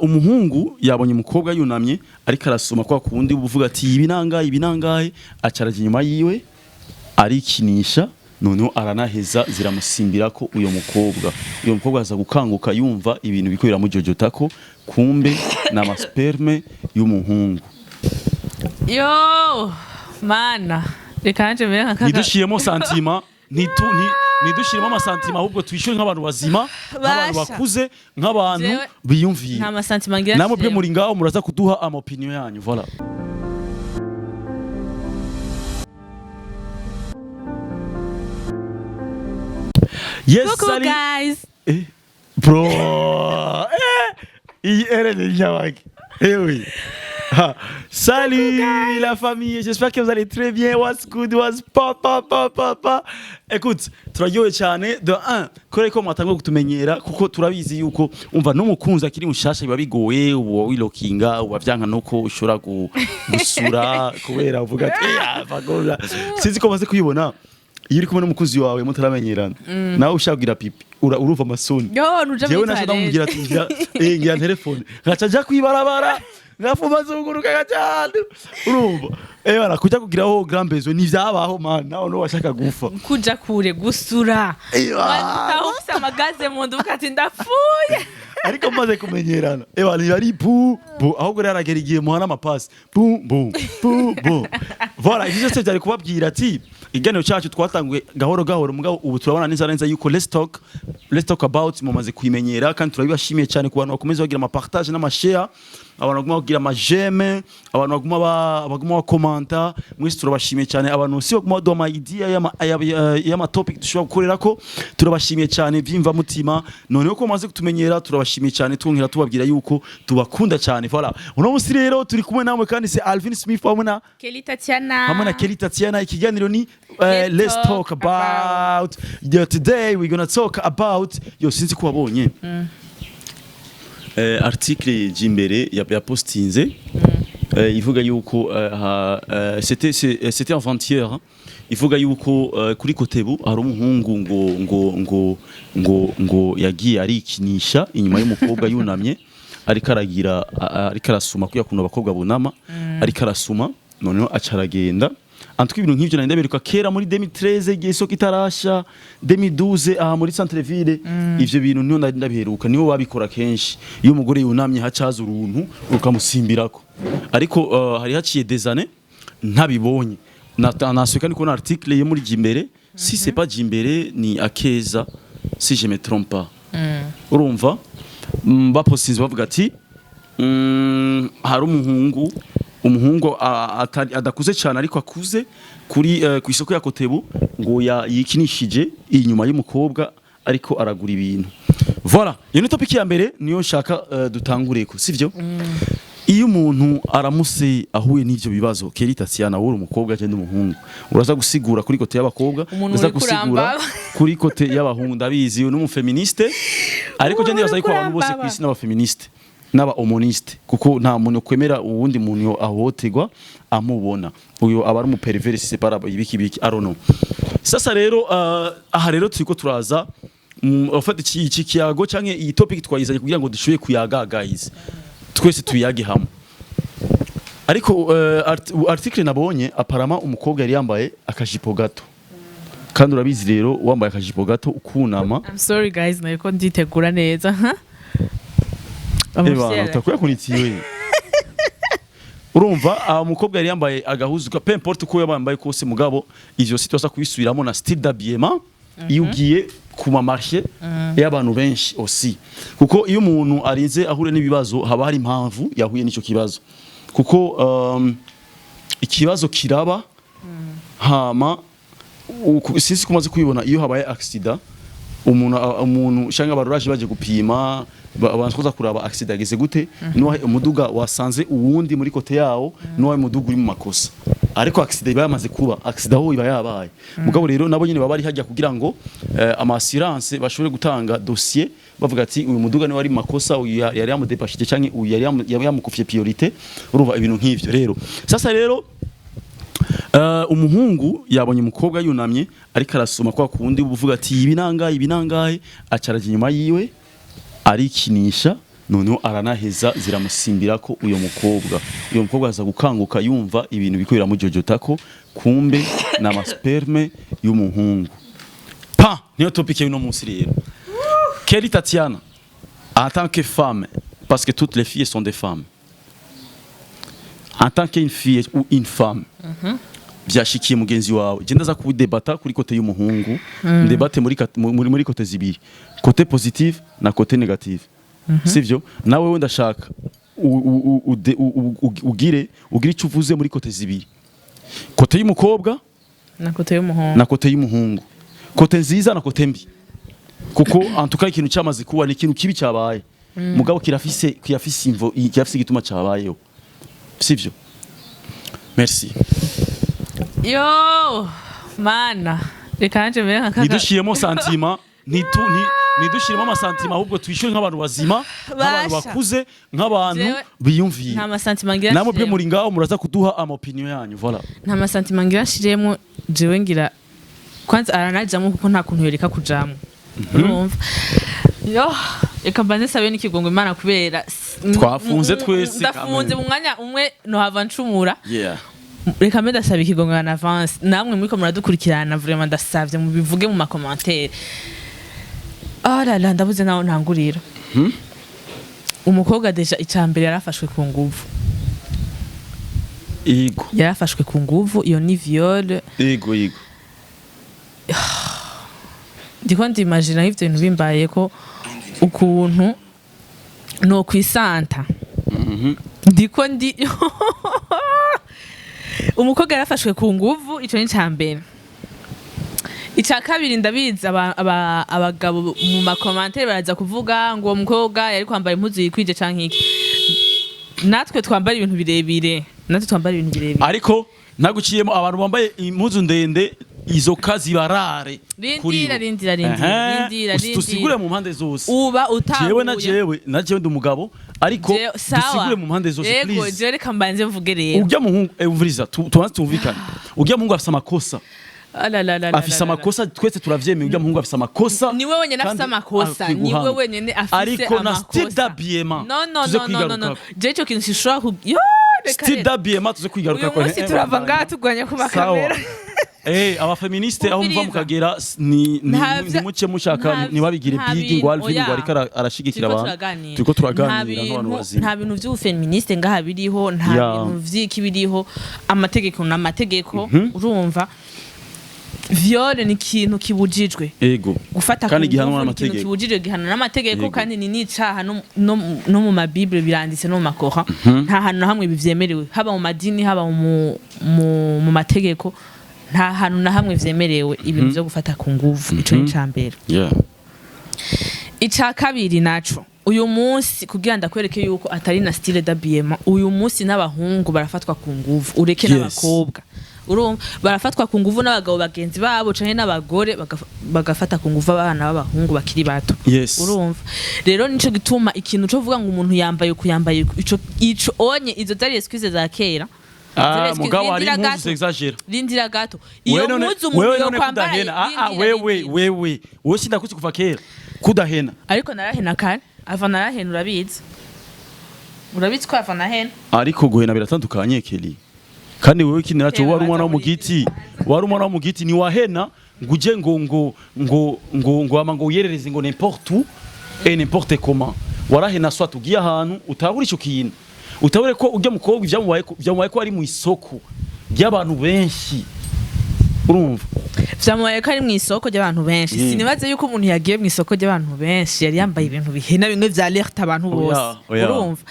Umuhungu yabonye umukobwa yunamye ariko arasoma kwa kundi uvuga ati ibi nangahe, ibi nangahe, acaraje inyuma yiwe arikinisha, noneho aranaheza ziramusimbira ko uyo mukobwa aza gukanguka yumva ibintu biko biramujojotako, kumbe na amasperme y'umuhungu. Yo mana, reka nanje mbere nka kaka. Ntidushiremo sentiment, ntidushiremo amasentiments, ahubwo twishyure nk'abantu bazima, nk'abantu Basha. bakuze, nk'abantu Jewe- biyumviye. Nta masentiments ngira. Namwe bwe Jewe. muri ngaho muraza kuduha ama opinion yanyu, voilà. Yes. Coucou Salut. guys. Bro, iyi ere ni nyabaki. Eh oui. Ah, salut la famille, j'espère que vous allez très bien. What's good, what's pop, pop, pop, pop, pop. Écoute, turaryohewe cyane de 1 kubera ko mwatanguye kutumenyera, kuko turabizi yuko umva n'umukunzi akiri mushasha biba bigoye, uba wilokinga, uba vyanka nuko ushobora gusura kubera uvuga ati "Eh, vagora." Sinzi ko maze kuyibona iyo uri kumwe n'umukunzi wawe mutaramenyerana, nawe ushaka kugira pipi, urumva amasoni. Yo nuja Jewe muri naco toilette. ndamubwira ati ngira telefone, nkaca nja kwibarabara, ngafuma zunguruka gacane, urumva bana kuja kugiraho grand besoin ntivyabaho man, nawe no washaka gufa. Kuja kure gusura. Ewa. Utaha ufise amagaze mu nda uvuga ati ndapfuye. Ariko maze kumenyerana, niba ari bu bu, ahubwo rero aragera igihe muhana amapasi, bu bu bu bu, voilà. Ivyo byose byari kubabwira ati ikiganiro cyacu twatanguye gahoro gahoro, mugabo ubu turabona neza neza yuko let's talk about mumaze kuyimenyera, kandi turabibashimiye cyane ku bantu bakomeza bagira ama partage n'ama share, abantu baguma bagira ama j'aime, abantu baguma bakomanta, mwese turabashimiye cyane. Abantu si baguma baduha ama idea y'ama topic dushobora gukorerako, turabashimiye cyane vyimva mutima. Noneho ko mumaze kutumenyera, turabashimiye cyane, twongera tubabwira yuko tubakunda cyane, voilà. Uno munsi rero turi kumwe namwe kandi c'est Alvin Smith hamwe na Kelly Tatiana. Hamwe na Kelly Tatiana. Ikiganiro ni let's talk about. Yeah, today we're gonna talk about, yo, sinzi ko wabonye article Jimbere ya postinze, ivuga yuko c'était avant-hier, hein. Ivuga yuko kuri Kotebu hari umuhungu ngo yagiye arikinisha inyuma y'umukobwa yunamye ariko aragira ariko arasuma kuya kuntu abakobwa bunama, ariko arasuma, noneho aca aragenda. Antwi ibintu nk'ivyo nari ndabiruka kera muri 2013, igihe isoko itarasha, 2012, aha muri centre ville. Ivyo bintu niho nari ndabiheruka, niho babikora kenshi, iyo umugore yunamye hacaza uruntu rukamusimbirako. Ariko hari haciye des années ntabibonye. Nasuka ni kubona article yo muri Jimbere, si c'est pas Jimbere ni Akeza, si je me trompe pas. Urumva, bapostinze bavuga ati hari umuhungu adakuze cyane ariko akuze kuri ku isoko ya Kotebu ngo yikinishije inyuma y'umukobwa ariko aragura ibintu. Voilà, iyo ni topic ya mbere niyo nshaka dutangureko, sivyo? Iyo umuntu aramuse ahuye n'ivyo bibazo, Kelly Tatiana, wowe uri umukobwa cyangwa umuhungu, uraza gusigura kuri côté y'abakobwa, Umuntu uraza uri gusigura kurambaba. kuri côté y'abahungu. Ndabizi uyu ni umuféministe, ariko je Umuntu ndibaza uri yuko abantu bose kurambaba. ku isi n'abaféministe n'aba homoniste, kuko nta muntu kwemera uwundi muntu ahohoterwa amubona. Uyu aba ari umupervers, si c'est pas ibiki biki, I don't know. Sasa rero aha rero turiko turaza en fait iki kiyago canke iyi topic twayizanye kugira ngo dushoboye kuyaga, guys, twese tuyage hamwe. Ariko article nabonye, apparemment umukobwa yari yambaye akajipo gato, kandi urabizi rero wambaye akajipo gato ukunama. I'm sorry guys, nariko nditegura neza, ha. Eba utakuya kunitiwe. Urumva aha umukobwa yari yambaye agahuzu peu importe uko yaba yambaye kose, mugabo ivyo si tuza kubisubiramo na style d'habillement iyo ugiye ku ma marché y'abantu benshi aussi, kuko iyo umuntu arinze ahure n'ibibazo haba hari impamvu yahuye n'ico kibazo, kuko ikibazo kiraba hama sinzi kumaze kubibona, iyo habaye accident, umuntu cyangwa abaruraje baje gupima, abantu kuza kuraba accident yageze gute, nuwahe umuduga wasanze uwundi muri côté yawo, nuwahe umuduga uri mu makosa, ariko accident iba yamaze kuba, accident aho iba yabaye. Mugabo rero nabo nyine baba bari hajya kugira ngo ama assurance bashobore gutanga dossier, bavuga ati uyu muduga niwe wari mu makosa, uyu yari yamudepashije cyangwa uyu yari yamukufye priorité. Urumva ibintu nk'ivyo rero. Sasa rero umuhungu yabonye umukobwa yunamye ariko arasoma kwa kundi uvuga ati ibi nangahe, ibi nangahe, acaraje inyuma yiwe arikinisha. Noneho aranaheza ziramusimbira ko uyo mukobwa aza gukanguka yumva ibintu biko biramujojota ko kumbe ni ama sperme y'umuhungu. Pa niyo topic y'uno munsi rero. Kelly Tatiana, en tant que femme, parce que toutes les filles sont des femmes, en tant qu'une fille ou une femme, byashikiye mugenzi wawe. Je ndaza kubidebata kuri côté y'umuhungu, ndebate muri côté zibiri, côté positive na côté négative, sivyo? Nawe we ndashaka ugire icyo uvuze muri côté zibiri, côté y'umukobwa na côté y'umuhungu. Na côté y'umuhungu, côté nziza na côté mbi, kuko en tout cas ikintu cyamaze kuba ni ikintu kibi cyabaye, mugabo kirafise imvo, kirafise igituma cyabayeho, sivyo? Merci. Yo mana, reka nanje mbere nka kaka. Ntidushiremo sentiment, ntidushiremo ama sentiments, ahubwo twishyure nk'abantu bazima, nk'abantu Basha. bakuze, nk'abantu biyumviye. Nta ma sentiments ngira Namwe bwe nshiremo. muri ngaho muraza kuduha ama opinion yanyu, voilà. Nta ma sentiments ngira nshiremo. Jewe ngira kwanza aranajamwo, kuko nta kuntu yoreka kujamwo, urumva? Yo, reka mbanze sabe n'ikigongo Imana kubera Twafunze twese. Ndafunze. Kameme. Mu mwanya umwe nohava ncumura. Reka mbe ndasaba ikigongo en avance. Namwe muriko muradukurikirana, vraiment ndasavye mubivuge mu ma commentaires. Oh là là, ndabuze naho ntangurira. Umukobwa déjà, icambere, yarafashwe ku nguvu. Yarafashwe ku nguvu, iyo ni viol. Yego. Ndiko ndimagina ivyo bintu bimbaye ko ukuntu no kwisanta. Ndiko ndi umukobwa yarafashwe ku nguvu, ico ni icambere. Ica kabiri, ndabizi abagabo mu ma commentaires baraza kuvuga ngo uwo mukobwa yari kwambara impuzu yikwije canke iki. Natwe twambara ibintu birebire, natwe twambara ibintu birebire. Ariko ntaguciyemo, abantu bambaye impuzu ndende izo kazi barare kuri Rindira, bo. rindira, rindira, rindira, rindira. Tusigure mu mpande zose. Uba Jewe na utahuye. jewe ndi umugabo, ariko Sawa. dusigure mu mpande zose. Yego. Please. Jewe reka mbanze mvuge rero. Ujya muhungu, umviriza, tubanze tumvikane. Ujya muhungu afise amakosa. Ah la la la la Afise la la. amakosa, twese turavyemeye, ujya muhungu afise amakosa. Niwe wenyene afise Kandi amakosa. akwiye Niwe guhanwa. wenyene afise Ariko na amakosa. style d'habillement No, no, tuze no, no, no, no. kwigarukako. Je ico kintu sishobora ku yo, reka Style rero. d'habillement tuze Uyu kwigarukako. munsi turava ngaha tugwanya ku Sawa. makamera. Aba féministes aho muva Umviriza. mukagera ni nimuce mushaka ntibabigire nta big bintu, ngo Alvin oya. ngo ariko arashigikira Turiko abantu. turaganira. Turiko turaganira Nta bintu- nk'abantu bazima. Nta bintu vy'ubu féministe ngaha biriho, nta bintu vy'iki biriho. Amategeko ni amategeko, urumva? Viol ni ikintu kibujijwe. Gufata Kandi ku gihanwa nguvu ni ikintu n'amategeko. kibujijwe, gihanwa n'amategeko. Kandi ni n'icaha no mu mabibure biranditse, no mu makora. Nta hantu na hamwe bivyemerewe, haba mu madini, haba mu mategeko, nta hantu na hamwe vyemerewe ibintu vyo gufata ku nguvu. Ico ni icambere. Ica kabiri naco, uyu munsi kugira ndakwereke yuko atari na style d'habillement, uyu munsi n'abahungu barafatwa ku nguvu, ureke n'abakobwa. Urumva, barafatwa ku nguvu n'abagabo bagenzi babo canke n'abagore bagafata ku nguvu abana b'abahungu bakiri bato. Urumva rero, nico gituma ikintu co kuvuga ngo umuntu yambaye uku, yambaye uku, ico onye izo zari excuse za kera. Zari Mugabo hari rindira impuzu gato. zexagera. Rindira gato. Iyo Wewe none mpuzu umuntu wewe none yokwambara kudahena. rindira, Wewe rindira. wewe sindakuzi kuva kera kudahena. Ariko narahena kare, ava narahena, urabizi, urabizi ko ava nahena. Ariko guhena biratandukanye, Kelly. Kandi wewe ikindi naco, Reba, wari umwana wo mu baza muri giti, wari umwana wo mu giti, ni wahena ngo uje ngo ama ngo uyerereze ngo n'importe où et n'importe comment. Warahena soit ugiye ahantu utabura ico kintu, utabure ko ujya mukobwa ivyamubaye ko ari mu isoko ry'abantu benshi, urumva? Vyamubaye ko ari mu isoko ry'abantu benshi. Sinibaze yuko umuntu yagiye mu isoko ry'abantu benshi yari yambaye ibintu bihena bimwe vya alerte abantu bose. Oya, oya. Urumva,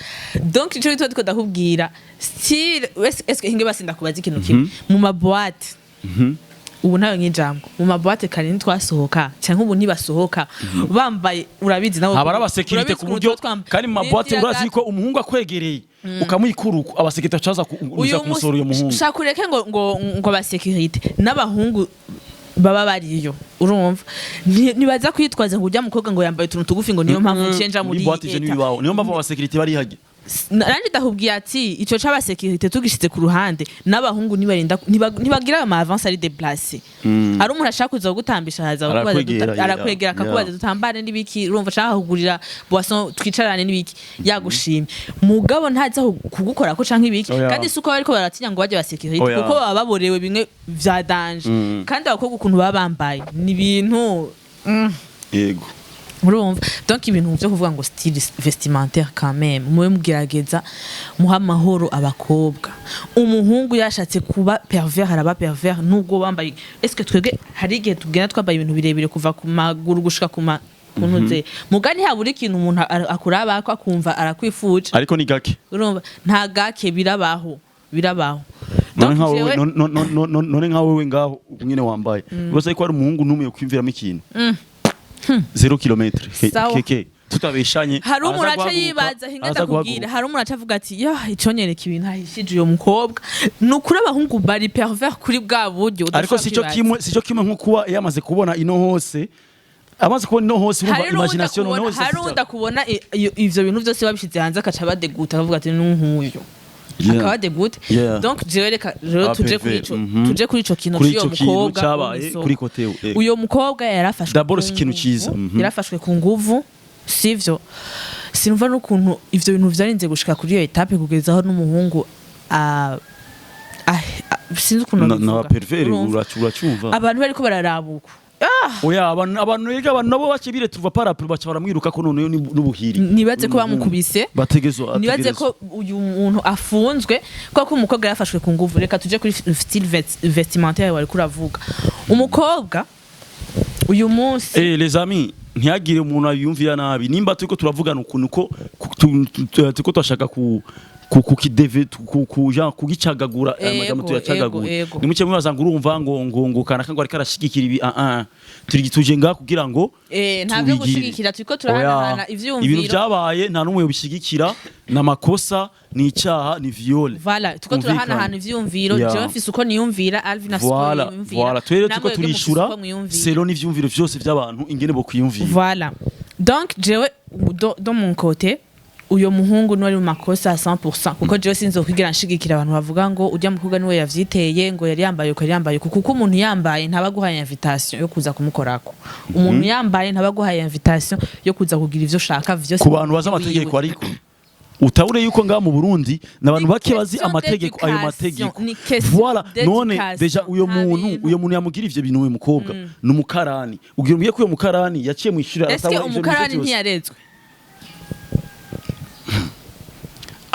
donc ico gituma ndiko ndakubwira style. Eske hinge basi ndakubaza ikintu kimwe: mu ma boîtes ubu ntayo nk'ijambo, mu ma boîtes kare ntitwasohoka, canke ubu ntibasohoka bambaye, urabizi nawe. Haba ari aba sécurité Urabizi ku ukuntu buryo tuba twambaye. kandi mu ma boîtes Rindira urazi gato. ko umuhungu akwegereye ukamwikura uko, aba sécurité acaza kuza kumusora uyo muhungu. Shaka ureke ngo aba sécurité n'abahungu baba bariyo, urumva? Ntibaza kwitwaza ngo ujya mukobwa ngo yambaye utuntu tugufi, ngo niyo mpamvu nshenja muri Muri boîte ivyo eta. ntibibaho, niyo mpamvu aba sécurité barihage. Nanje ndakubwiye ati ico c'aba sécurité tugishize ku ruhande, n'abahungu ntibarinda, ntibagira ayo ma avance ari déplacé. Hari umuntu ashaka kuza kugutambisha, haza kukubaza. Arakwegera, Arakwegera, akakubaza dutambane n'ibiki, urumva ashaka kugurira boisson, twicarane n'ibiki, yagushimye, mugabo ntaza kugukorako canke ibiki. Oya. Kandi si uko bariko baratinya ngo bajye ba sécurité, Oya. kuko baba baborewe bimwe vya danger. Kandi abakobwa ukuntu baba bambaye ni ibintu Yego. Urumva, donc ibintu byo kuvuga ngo style vestimentaire, quand même mube mugerageza muha amahoro abakobwa. Umuhungu yashatse kuba pervers, araba pervers nubwo bambaye. Est-ce que twebwe hari igihe tugenda twambaye ibintu birebire kuva ku maguru gushika ku ma kuntuze mugani, habura ikintu umuntu akuraba ko akumva arakwifuje? Ariko ni gake. Urumva, nta gake, birabaho, birabaho. None Donc nka wewe none nka wewe ngaho nyine wambaye, uretse ko ari umuhungu n'umwe yokwiyumviramo ikintu 0 km. Sawa. Keke tutabeshanye, Hari umuntu araza aca guhaguruka, yibaza hinga araza ndakubwira. guhaguruka. Hari umuntu aca avuga ati: "Ya, iconyereka ibintu ahishije uyo mukobwa." Ni ukuri, abahungu bari pervers kuri bwa buryo Ariko udashobora sico kwibaza. kimwe, sico kimwe nko kuba yamaze kubona ino hose, amaze kubona ino hose, urumva Hari n'uwundi imagination akubona- noneho hari uwundi akubona ivyo bintu vyose babishize hanze, akaca badeguta, akavuga ati: "N'unkuyu." Akaba dégoûté. Donc jewe reka rero tuje kuri APV, ico, tuje kuri ico kintu Kuri c'uyo ico kintu mukobwa cabaye wo mw'isoko. kuri côté. Uyo mukobwa yarafashwe D'abord ku si ikintu nguvu, ciza. Yarafashwe ku nguvu, sivyo? Sinumva n'ukuntu ivyo bintu vyarinze gushika kuri iyo étape, kugeza aho n'umuhungu sinzi ukuntu Na babivuga. pervers. Urumva? Uracyumva? Abantu bariko bararabuka. Oya, abantu rega, abantu nabo bace biretrouva par après, baca baramwiruka ko noneho n'ubuhiri. Nibaze ko bamukubise. Bategezwa. Nibaze ko uyu muntu afunzwe kuko umukobwa yafashwe ku nguvu. Reka tuje kuri style vestimentaire wari kuravuga. Umukobwa uyu munsi Eh, les amis, ntihagire umuntu abiyumvira nabi. Nimba turiko turavugana ukuntu ko turiko turashaka ku kukideve ku genre kugicagagura aya majambo, tuyacagagura. Ego, ego. Nimuce mwibaza ngo urumva ngo kanaka ngo ariko arashigikira ibi. Ah ah, turi tuje ngaha kugira ngo Nta byo tubigire. gushigikira, turiko turahanahana Oya, ivyiyumviro. Ibintu byabaye nta n'umwe yobishigikira, ni amakosa, ni icyaha, ni viol. Voilà, turiko turahanahana ivyiyumviro. Jewe mfise uko niyumvira, Alvin afise uko Voilà. yiyumvira. Voilà, twere turiko Namwe mwebwe mufise turishura uko mwiyumvira. selon n'ivyumviro vyose by'abantu ingene bo kwiyumvira. Voilà, donc jewe de mon côté, uyo muhungu niwe ari mu makosa ya 100%, kuko jewe sinzokwigira nshigikira abantu bavuga ngo urya mukobwa niwe yavyiteye, ngo yari yambaye uko, yari yambaye uko, kuko umuntu yambaye ntaba aguhaye invitation yo kuza kumukorako. Umuntu yambaye ntaba aguhaye invitation yo kuza kugira ivyo ushaka vyose Ku bantu bazi amategeko, wiwe. ariko utabure yuko ngaha mu Burundi n'abantu Ni bake bazi question amategeko, ayo d'éducation, mategeko. ni question Voilà, none d'éducation, déjà uyo nta muntu, bintu. uyo muntu yamugira ivyo bintu, uyu mukobwa ni umukarani. Ugira umbwiye ko uyo mukarani yaciye mu ishuri Eske aratahura ivyo bintu umukarani vyose? ntiyarezwe?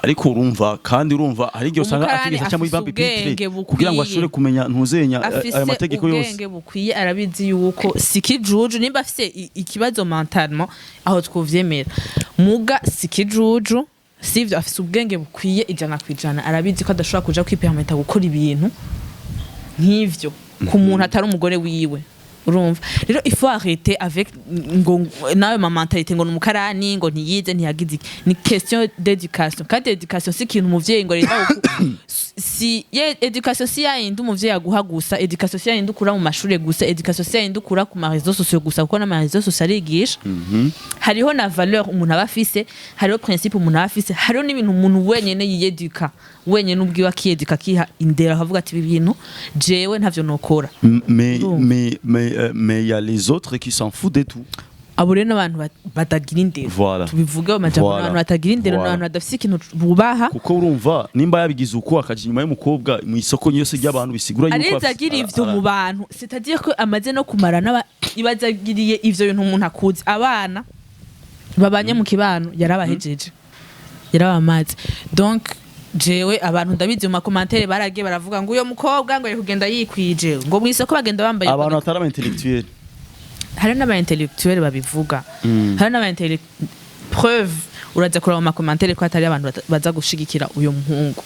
Ariko urumva, kandi urumva hari igihe usanga Umukarani atigeze aca muri afise banki pitre ubwenge kugira ngo bukwiye. ashobore kumenya ntuzenya Afise ayo mategeko yose. ubwenge bukwiye, arabizi yuko si kijuju. Nimba afise ikibazo mentalement, aho twovyemera, muga si kijuju, sivyo? Afise ubwenge bukwiye 100%, arabizi ko adashobora kuja kwipermeta gukora ibintu nk'ivyo ku muntu atari umugore wiwe. Urumva rero, il faut arrêter avec ngo nawe ma mentalité ngo numukarani, ngo ntiyize, ntiyagize iki. Ni question d'éducation, kandi éducation si ikintu umuvyeyi ngo rero si ye. Éducation si yayindi umuvyeyi aguha gusa, éducation si yayindi ukura mu mashure gusa, éducation si yayindi ukura ku ma réseaux sociaux gusa, kuko n'ama réseaux sociaux arigisha. Hariho na valeur umuntu aba afise, hariho principe umuntu aba afise, hariho n'ibintu umuntu wenyene yiyeduka wenyene ubwiwe, akiyeduka, akiha indero, akavuga ati: "Ibi bintu jewe ntavyo nokora." Mais Urumva? mais il y a les autres qui s'en foutent de tout. Abo rero n'abantu batagira indero. Voilà. Tubivuge mu majambo, Voilà. n'abantu batagira indero, Voilà. n'abantu badafise ikintu bubaha. Kuko urumva, nimba yabigize uko akaja inyuma y'umukobwa mu isoko yose ry'abantu, bisigura yuko Arinze agira ivyo mu bantu, c'est-à-dire ko amaze no kumara n'aba ibaze agiriye ivyo bintu umuntu akuzi, abana babanye mu kibano, yarabahejeje, yarabamaze. Donc jewe abantu ndabizi, mu ma commentaires baragiye baravuga ngo uyo mukobwa ngo ari kugenda yikwije, ngo mu isoko bagenda bambaye. Abantu batari aba intellectuel. Hari n'aba intellectuel babivuga, hari n'aba preuve, uraza kureba mu ma commentaires ko hatari abantu baza gushigikira uyo muhungu.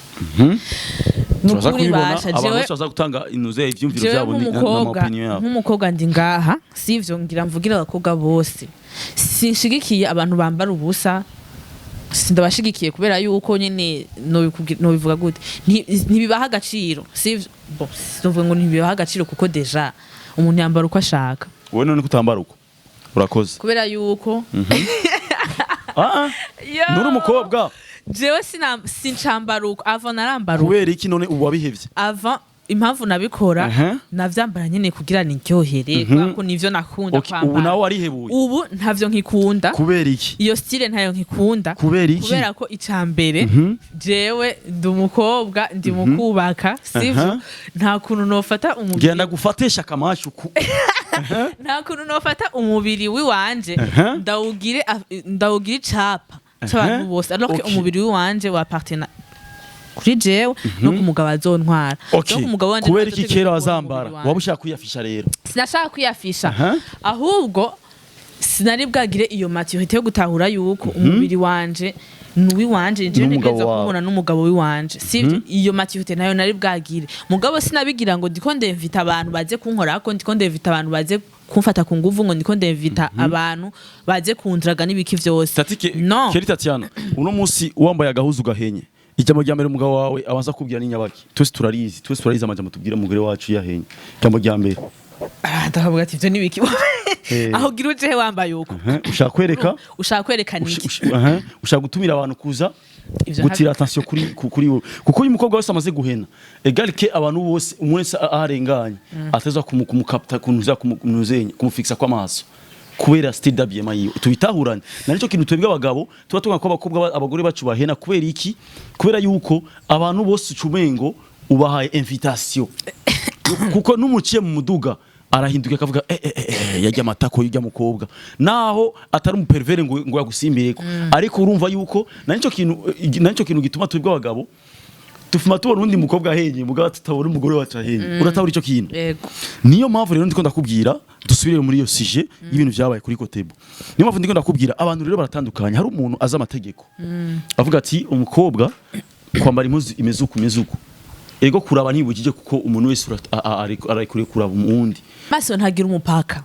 Turaza Nukuri kubibona. basha, Abantu jewe bose baza gutanga inuze ivyumviro jewe vyabo nk'umukobwa, n'ama opinion yabo. Nk'umukobwa ndi ngaha, sivyo? Ngira mvugire abakobwa bose: sinshigikiye abantu bambara ubusa, sindabashigikiye, kubera yuko nyene nobivuga gute, ntibibaha agaciro, sivyo? Bon, sinovuga ngo ntibibaha agaciro, kuko déjà umuntu yambara uko ashaka. Wowe none kutambara uko, urakoze. Kubera yuko Ah, Yo. nturi umukobwa. Jewe sincambara uko. Avant narambara uko. Kubera iki none ubu wabihevye? Avant, impamvu nabikora, navyambara nyene kugira niryohere, kubera ko nivyo nakunda Okay, ubu kwambara. nawe warihebuye? Ubu ntavyo nkikunda. Kubera iki? Iyo style ntayo nkikunda. Kubera iki? Kubera ko ica mbere, jewe ndi umukobwa, ndi mu kubaka, sivyo? Nta kuntu nofata umubiri Genda gufatesha akamashu ku Nta kuntu nofata umubiri wiwanje ndawugire icapa c'abantu bose, alors que umubiri wiwanje w'appartient kuri jewe no ku mugabo azontwara. Donc umugabo wanje Kubera iki ntazotegeka kera kubona wazambara? umubiri wanje. Waba ushaka kwiyafisha rero? Sinashaka kwiyafisha, ahubwo sinari bwagire iyo maturité yo gutahura yuko umubiri wanje ni uwiwanje, jewe N'umugabo ntegerezwa wawe. kubona n'umugabo wiwanje, sivyo? Iyo maturité nayo nari bwagire. Mugabo sinabigira ngo ndiko ndemvita abantu baze kunkorako, ndiko ndemvita abantu baze kumfata ku nguvu, ngo ndiko ndemvita abantu baze kundraga n'ibiki vyose. Tatike. No. Keri Tatiana, uno munsi wambaye agahuzu gahenye, ijambo rya mbere umugabo wawe abanza kubwira ni nyabaki? Twese turarizi, twese turarizi amajambo tubwira umugore wacu yahenye, ijambo rya mbere. Ah, ndavuga ati: "Ivyo n'ibiki? Aho ugira uje wambaye uko?" Ushaka kwereka Ushaka kwerekana iki? Ushaka gutumira abantu kuza Ivyo gutira attention kuri wowe, kuko uyu mukobwa wese amaze guhena égal que abantu bose, umuntu wese aharenganye ateza kumukapta, kunuza, kumuzenya, kumufixa kw'amaso kubera style d'habillement yiwe. Tubitahurane na nicyo kintu twebwe abagabo tuba tubona ko abakobwa abagore bacu bahena. Kubera iki? Kubera yuko abantu bose ucumengo ubahaye invitation, kuko n'umuciye mu muduga arahinduka akavuga: "Eh, eh, eh, eh, yarya amatako y'urya mukobwa," naho atari umu pervers ngo yagusimbireko. Ariko urumva yuko na nicyo kintu gituma twebwe abagabo tufuma tubona undi mukobwa ahenye, mugabo tutabona umugore wacu ahenye. Uratahura icyo kintu? Yego. Niyo mpamvu rero ndiko ndakubwira dusubire muri iyo sujet y'ibintu vyabaye kuri Kotebo. Niyo mpamvu ndiko ndakubwira, abantu rero baratandukanye. Hari umuntu azi amategeko, avuga ati: "Umukobwa kwambara impuzu imeze uku, imeze uku." Ego, kuraba ntibujije, kuko umuntu wese arekuriye kuraba umuwundi. Amaso ntagira umupaka,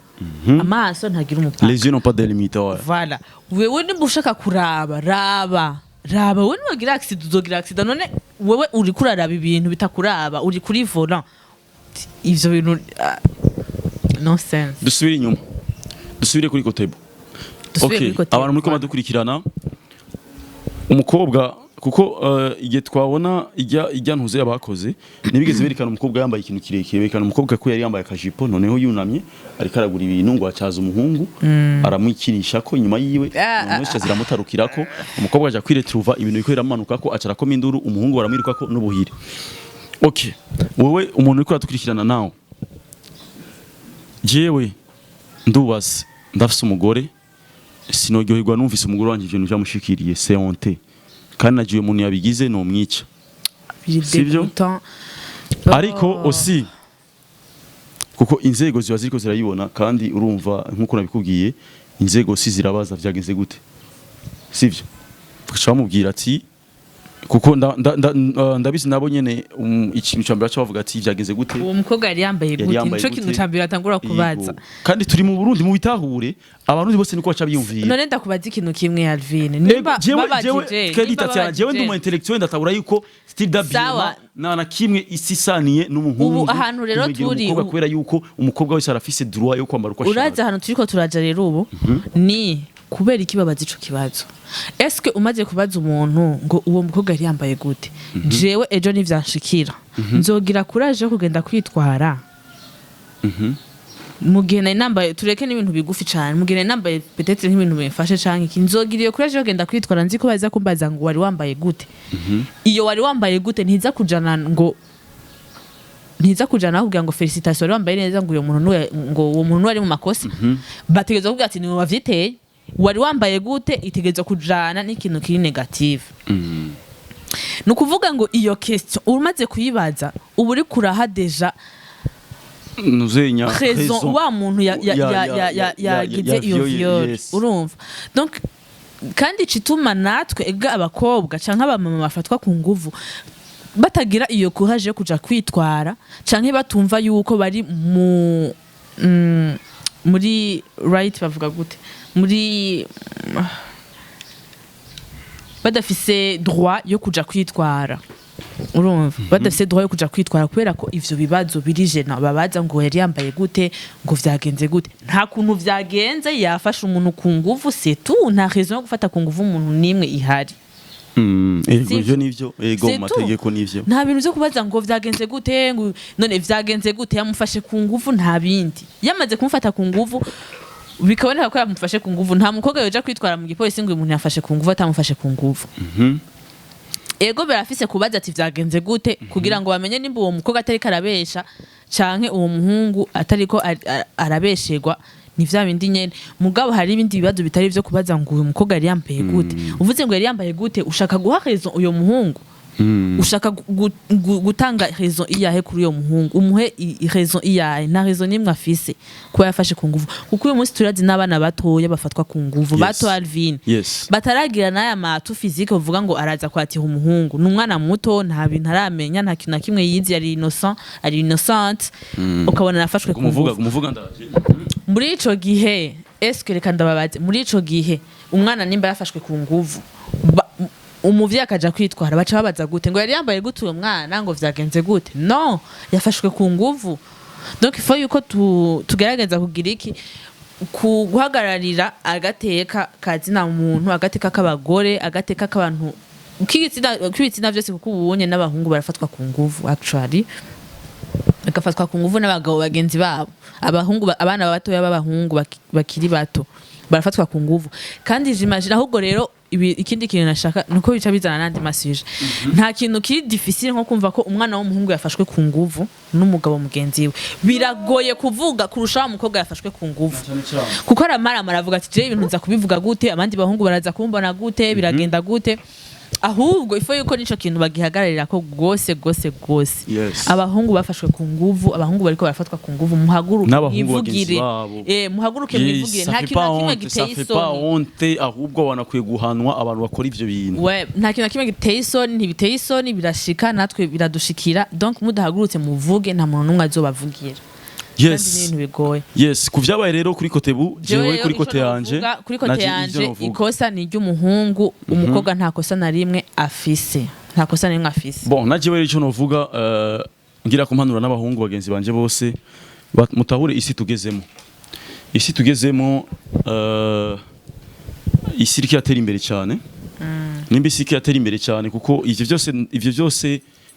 amaso ntagira umupaka. Les yeux n'ont pas de limite, ouais. Voilà. Wewe nimba ushaka kuraba, raba, raba. Wewe niwagira accident, uzogira accident. None wewe uriko uraraba ibintu bitakuraba, uri kuri volant, ivyo bintu, nonsense. Dusubire inyuma, dusubire kuri Kotebo. Dusubire Okay, kuri Kotebo. abantu muriko badukurikirana, umukobwa, kuko igihe twabona ijya ntuze yabakoze, ntibigeze berekana umukobwa yambaye ikintu kirekire, berekana umukobwa ko yari yambaye akajipo, noneho yunamye ariko aragura ibintu, ngo acaza umuhungu aramwikinisha ko inyuma yiwe, noneho zica ziramutarukirako. Umukobwa aja kwiretruva ibintu biriko biramanuka, ko aca arakoma induru, umuhungu baramwirukako n'ubuhiri. Okay, wowe umuntu uriko uradukurikirana nawe, jewe ndubaze, ndafise umugore, sinaryoherwa numvise umugore wanje ibintu byamushikiriye. C'est honte. Kandi nagiye umuntu yabigize nomwica. Biri Sivyo? dégoûtant. Ariko aussi kuko inzego ziba ziriko zirayibona, kandi urumva nkuko nabikubwiye, inzego si zirabaza vyagenze gute, sivyo? Bagaca bamubwira ati, kuko ndabizi nabo nyene, ikintu ca mbere baca bavuga ati: "Vyagenze gute?" Uwo mukobwa yari yambaye Yari gute? yambaye Nico kintu gute? ca mbere atangura kubaza. Yego. Kandi turi mu Burundi, mu bitahure, abarundi bose niko baca biyumvira. None ndakubaza ikintu kimwe, Alvin, nimba Jewe babajije Kelly nimba Tatiana, jewe ndi babajije umu intellectuel, ndatabura yuko style Sawa. d'habillement na kimwe isi isaniye n'umuhungu Ubu ahantu rero kumwegera turi, umukobwa, kubera yuko umukobwa wese arafise droit yo kwambara uko Urazi ashaka. ahantu turiko turaja rero ubu ni kubera iki babaza ico kibazo? Eske umaze kubaza umuntu ngo uwo mukobwa yari yambaye gute, jewe ejo nivyanshikira nzogira courage yo kugenda kwitwara mu gihe nari nambaye, tureke n'ibintu bigufi cane, mu gihe nari nambaye peut-être nk'ibintu bimfashe canke iki, nzogira iyo courage yo kugenda kwitwara nzi ko baza kumbaza ngo wari wambaye gute? Iyo wari wambaye gute ntiza kujana ngo ntiza kujana kugira ngo félicitations, wari wambaye neza, ngo uyo muntu ngo uwo muntu nuwe ari mu makosa. Bategerezwa kuvuga ati: "Niwe wavyiteye, wari wambaye gute?" Itegerezwa kujana n'ikintu kiri négative. Ni ukuvuga ngo iyo question umaze kuyibaza, uba uri kuraha déjà Nuzenya raison wa muntu yagize iyo viol. Urumva? Donc kandi icituma natwe ega abakobwa canke abamama bafatwa ku nguvu batagira iyo courage yo kuja kwitwara, canke batumva yuko bari mu muri right, bavuga gute, muri badafise droit yo kuja kwitwara. Urumva, badafise droit yo kuja kwitwara kubera ko ivyo bibazo biri gênant. Babaza ngo yari yambaye gute, ngo vyagenze gute. Nta kuntu vyagenze, yafashe umuntu ku nguvu, c'est tout. Nta raison yo gufata ku nguvu umuntu nimwe ihari. Ego. Sivyo? Ivyo nivyo, ego, mu C'est tout. mategeko nivyo. Nta bintu vyo kubaza ngo vyagenze gute, ngo none vyagenze gute. Yamufashe ku nguvu, nta bindi. Yamaze kumufata ku nguvu, bikaboneka ko yamufashe ku nguvu, nta mukobwa yoja kwitwara mu gipolisi ngo uyu muntu yafashe ku nguvu atamufashe ku nguvu. Ego, birafise kubaza ati vyagenze gute, kugira ngo bamenye nimba uwo mukobwa atariko arabesha canke uwo muhungu atariko arabesherwa. Ni vya bindi nyene. Mugabo hari ibindi bibazo bitari vyo kubaza ngo uyu mukobwa yari yambaye gute. Uvuze ngo yari yambaye gute, ushaka guha raison uyo muhungu, ushaka gutanga raison iyahe kuri uyo muhungu? Umuhe raison iyahe? Nta raison nimwe afise kuba yafashe ku nguvu, kuko uyu munsi turazi n'abana batoya bafatwa ku nguvu. Bato, Alvin, bataragira n'aya matu physique uvuga ngo araza kwatira umuhungu. Ni umwana muto, nta bintu aramenya, nta kintu na kimwe yizi, ari innocent, ari innocente, ukabona arafashwe ku Kumuvuga nguvu. Kumuvuga ndaje. Muri ico gihe, eske, reka ndababaze, muri ico gihe umwana nimba yafashwe ku nguvu, umuvyeyi akaja kwitwara, baca babaza gute? Ngo yari yambaye gute uwo mwana, ngo vyagenze gute? No yafashwe ku nguvu. Donc il faut yuko tugerageza kugira iki, ku guhagararira agateka kazina muntu, agateka k'abagore, agateka k'abantu k'ibitsina vyose, kuko ubunye n'abahungu barafatwa ku nguvu. Actually, bagafatwa ku nguvu n'abagabo bagenzi babo. Abahungu abana batoya b'abahungu bakiri bato barafatwa ku nguvu. Kandi j'imagine ahubwo rero ikindi kintu nashaka nuko bica bizana n'andi ma sujets. Nta kintu kiri difficile nko kumva ko umwana w'umuhungu yafashwe ku nguvu n'umugabo mugenzi we. Biragoye kuvuga kurusha wa mukobwa yafashwe ku nguvu, kuko aramarama, aravuga ati: "Jewe ibintu nza kubivuga gute? Abandi bahungu baraza kumbona gute? Biragenda gute?" Ahubwo ifo yuko nico kintu bagihagararira ko gose gose gose. Abahungu bafashwe ku nguvu, abahungu bariko barafatwa ku nguvu, muhaguruke N'abahungu bagenzi mwivugire. babo. Muhaguruke mwivugire. Nta kintu na kimwe giteye isoni. Honte, ahubwo banakwiye guhanwa abantu bakora ivyo bintu. We, nta kintu na kimwe giteye isoni, ntibiteye isoni, birashika, natwe biradushikira. Donc mudahagurutse muvuge, nta muntu n'umwe azobavugira. Kandi ni ibintu bigoye. Yes, ku vyabaye rero kuri Kotebu, jewe rero kuri ico côté yanje, novuga, kuri côté naje ivyo yanje, novuga. Ikosa ni iry'umuhungu. Umukobwa nta kosa na rimwe afise, nta kosa na rimwe afise. Bon, naje rero ico novuga, ngira kumpanura n'abahungu bagenzi banje bose, mutahure isi tugezemo. Isi tugezemo, isi iriko iratera imbere cyane. Nimba isi iriko iratera imbere cyane, kuko ivyo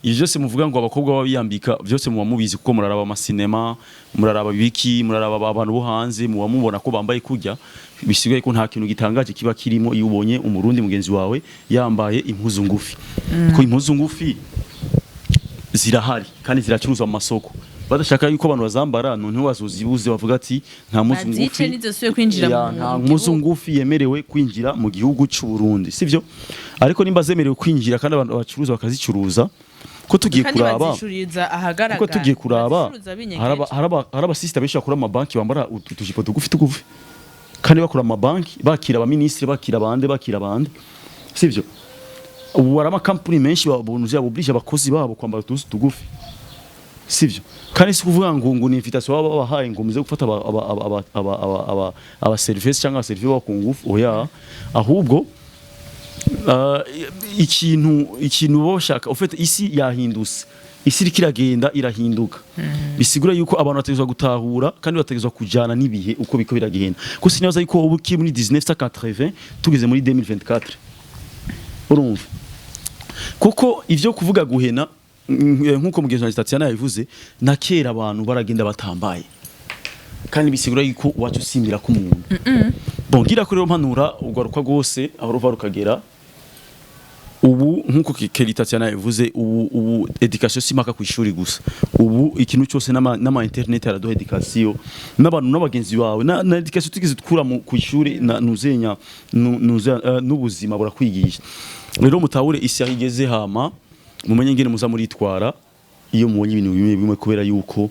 byose muvuga ngo abakobwa baba biyambika, byose muba mubizi, kuko muraraba amasinema, muraraba ibiki, muraraba abantu bo hanze, muba mubona ko bambaye kurya. Bisigaye ko nta kintu gitangaje kiba kirimo iyo ubonye umurundi mugenzi wawe yambaye impuzu ngufi, ko impuzu ngufi zirahari kandi ziracuruzwa mu masoko. Badashaka yuko abantu bazambara, noneho bazozibuze, bavuga ati nta mpuzu Bazice, ngufi ntizisubire kwinjira Ya, nta mu mpuzu gihugu. ngufi yemerewe kwinjira mu gihugu cy'u Burundi, sivyo? Ariko nimba zemerewe kwinjira kandi abantu bacuruza bakazicuruza, ko tugiye Kandi kuraba, bazicururiza ahagaragara. kuko tugiye kuraba, Bazicuruza binyegeje. Hari abasista benshi bakora mu mabanki bambara utujipo tugufi tugufi, kandi bakora mu mabanki, bakira abaminisitiri, bakira abande, bakira abande, sivyo? Ubu hari amakampani menshi babunuze oblige abakozi babo kwambara utuzu tugufi, sivyo? Kandi si kuvuga ngo ni invitation baba babahaye ngo muze gufata aba service cyangwa aba service babo ku ngufu. Oya, ahubwo ikintu boshaka, en fait isi yahindutse, isi iriko iragenda irahinduka. Bisigura yuko abantu bategerezwa gutahura kandi bategerezwa kujana n'ibihe uko biko biragenda, ko sinibaza yuko ubu kiri muri 1980 tugeze muri 2024. Urumva, kuko ivyo kuvuga guhena, nkuko mugenzi wanjye Tatiana yabivuze, na kera abantu baragenda batambaye, kandi bisigura yuko wacu usimbira ku muntu. Bon, ngira ko rero mpanura ugaruka rwose aho ruva rukagera. Ubu nkuko Kelly Tatiana yabivuze, ubu éducation si maka ku ishuri gusa. Ubu ikintu cyose n'ama internet araduha éducation, n'abantu n'abagenzi bawe, na éducation tugeze dukura ku ishuri na nuzenya n'ubuzima burakwigisha. Rero mutahure isi aho igeze, hama mumenye ngene muza muritwara iyo mubonye ibintu bimwe bimwe, kubera yuko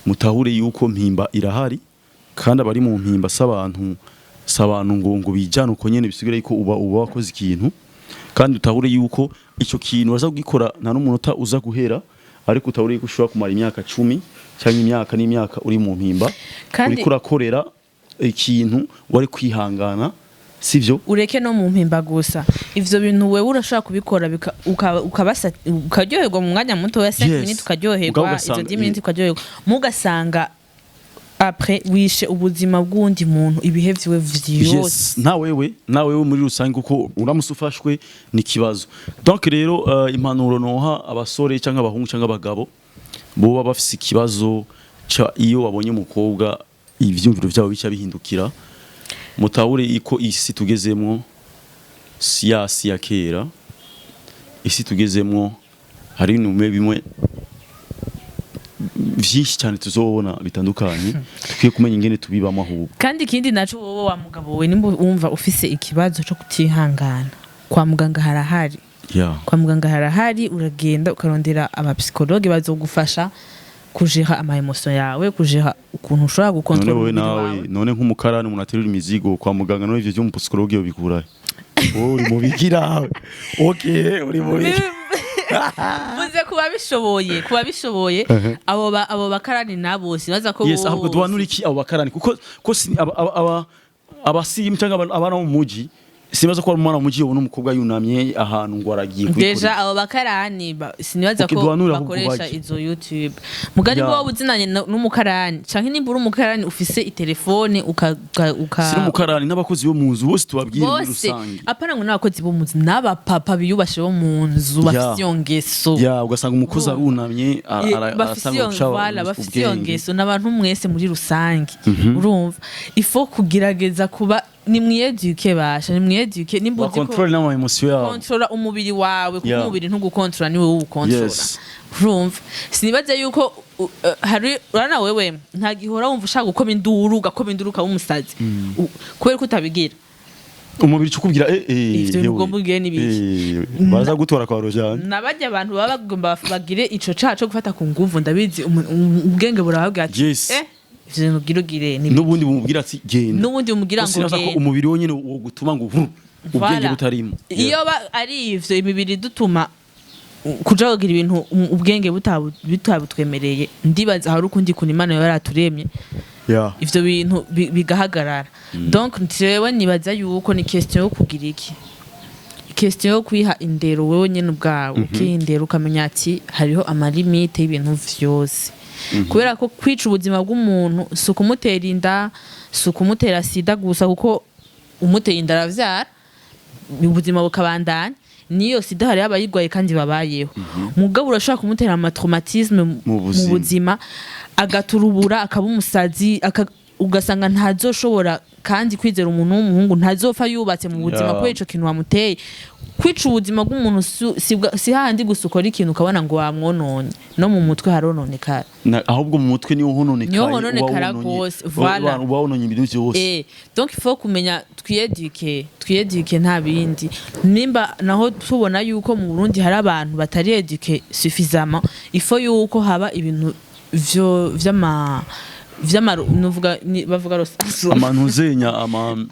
mutahure yuko mpimba irahari, kandi abari mu mpimba s'abantu ngo bijane uko nyene. Bisigura yuko uba wakoze ikintu, kandi utahure yuko ico kintu waza kugikora nta n'umunota uza guhera, ariko utahure yuko ushobora kumara imyaka 10 cyangwa imyaka n'imyaka uri mu mpimba, uriko urakorera ikintu wari kwihangana. Sivyo? Ureke no mu mpimba gusa, ivyo bintu wewe urashobora kubikora ukaryoherwa mu mwanya muto wa 5 minutes, ukaryoherwa Mugabo izo ugasanga 10 minutes ukaryoherwa, mugasanga après wishe ubuzima bw'uwundi muntu ibihe vyiwe vyose. Yes, na wewe muri rusange, kuko uramutse ufashwe ni kibazo. Donc rero impanuro noha abasore cyangwa abahungu cyangwa abagabo boba bafise ikibazo ca iyo babonye umukobwa ivyumviro vyabo bica bihindukira, mutahure iko isi tugezemwo si ya si ya kera. Isi tugezemwo hari ibintu bimwe vyinshi cyane tuzobona bitandukanye, dukwiye kumenya ingene tubibamo ahubwo. Kandi ikindi naco, wowe wa mugabo we, nimba wumva ufise ikibazo co kutihangana, kwa muganga harahari. Kwa muganga harahari, uragenda ukarondera aba psychologues bazogufasha kujera ama émotions yawe, kujera ukuntu ushobora None gukontorora wowe umubiri nawe wawe. None nk'umukarani, umuntu aterura imizigo kwa muganga, none ivyo vyo mu psychologue bikurahe? Wowe uri mu bikira, okay, uri mu bikira. Vuze kuba bishoboye abo bakarani nabo sibaza ko Ahubwo duhanura iki abo bakarani? Kuko ko aba abasimu cyangwa abana bo mu muji, sinibaza ko hari umwana mu muji yobona umukobwa yunamye ahantu ngo aragiye Déjà kubikorera. abo bakarani sinibaza Okay, ko duhanure ahubwo bakoresha baje. izo YouTube mugari. Wowe uzinanye n'umukarani canke nimba uri umukarani ufise itelefone uka Si n'umukarani, n'abakozi bo mu nzu bose tubabwire muri bose. rusange. Apana ngo n'abakozi bo mu nzu, n'abapapa biyubashe bo mu nzu bafise iyo ngeso. Ya, ugasanga umukozi arunamye Bafise arasanga iyo guca voilà, bafise iyo ubwenge. ngeso n'abantu mwese muri rusange. Urumva, ifo kugerageza kuba nimwiyeduke, basha nimwiyeduke, nimba uzi ko Ba contrôle n'ama émotions yabo. Kontrola umubiri wawe, kuko umubiri ntugukontrola, niwe uwukontrola. Urumva, sinibaze yuko hari urana wewe nta gihe uhora wumva ushaka gukoma induru, ugakoma induru ukaba umusazi. Kubera ko utabigira. Umubiri ukubwira Ivyo bintu yewe. ugomba ugire n'ibiki? Baza gutora kwa Rojane. Nabajya abantu baba bagomba bagire ico caha co gufata ku nguvu, ndabizi ubwenge burababwira ati ivyo bintu ugira ugire ni N'ubundi bumubwira ati genda. N'ubundi bumubwira ngo Sinibaza ko genda. umubiri wonyene wo gutuma ngo ubwenge Voilà. butarimo. Iyo ari ivyo imibiri dutuma kuja kugira ibintu ubwenge bitabutwemereye, ndibaza hari ukundi kuntu Imana yoba yaraturemye ivyo bintu bigahagarara. Donc jewe nibaza yuko ni question yo kugira iki, question yo kwiha indero wewe nyene ubwawe, ukiha indero ukamenya ati hariho ama limites y'ibintu vyose, kubera ko kwica ubuzima bw'umuntu si ukumutera inda, si ukumutera sida gusa, kuko umuteye inda aravyara, ubuzima bukabandanya, niyo sida hariho abayirwaye kandi babayeho. Mugabo urashobora kumutera ama traumatismes Mu mu buzima. buzima, agaturubura, akaba umusazi, ugasanga ntazoshobora kandi kwizera umuntu w'umuhungu, ntazopfa yubatse mu buzima kubera ico kintu wamuteye. Kwica ubuzima bw'umuntu si hahandi gusa ukora ikintu ukabona ngo wamwononye, no mu mutwe harononekara. Ahubwo mu mutwe niho hononekaye. Niho hononekara uba wononye- gose, voilà. Uba wononye ibintu byose. Donc il faut kumenya twiyeduke, twiyeduke, nta bindi. Nimba naho tubona yuko mu Burundi hari abantu batari éduqués suffisamment, il faut yuko haba ibintu vyo vy'ama nuvuga bavuga Amantu zenya ama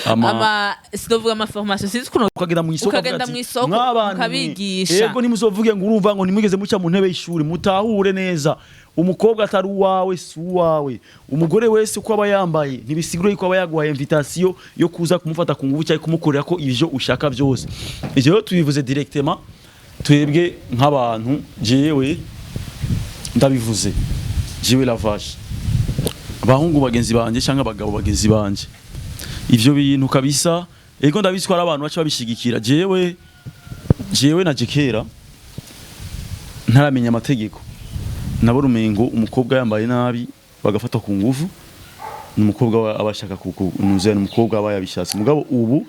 ama sinovuga ama formations, sinzi ukuntu. Ukagenda mu isoko, Ukagenda ukavuga ati, mu isoko, "Mw'abantu mwe, ukabigisha." Yego, ntimuzovuge ngo urumva ngo ntimwigeze muca mu ntebe y'ishuri. Mutahure neza, umukobwa atari uwawe si uwawe. Umugore wese uko aba yambaye ntibisigura yuko aba yaguhaye invitation yo kuza kumufata ku nguvu cyangwa kumukorera ko ivyo ushaka byose. Ivyo rero tubivuze directement twebwe nk'abantu. Jewe ndabivuze, jewe lavage, abahungu bagenzi banje cyangwa abagabo bagenzi banje, ivyo bintu kabisa, ego ndabizi ko hari abantu baca babishigikira. Jewe na kera ntaramenya amategeko, nabona umengo umukobwa yambaye nabi bagafata ku nguvu ni umukobwa aba ashaka kunuza, ni umukobwa aba yabishatse. Mugabo ubu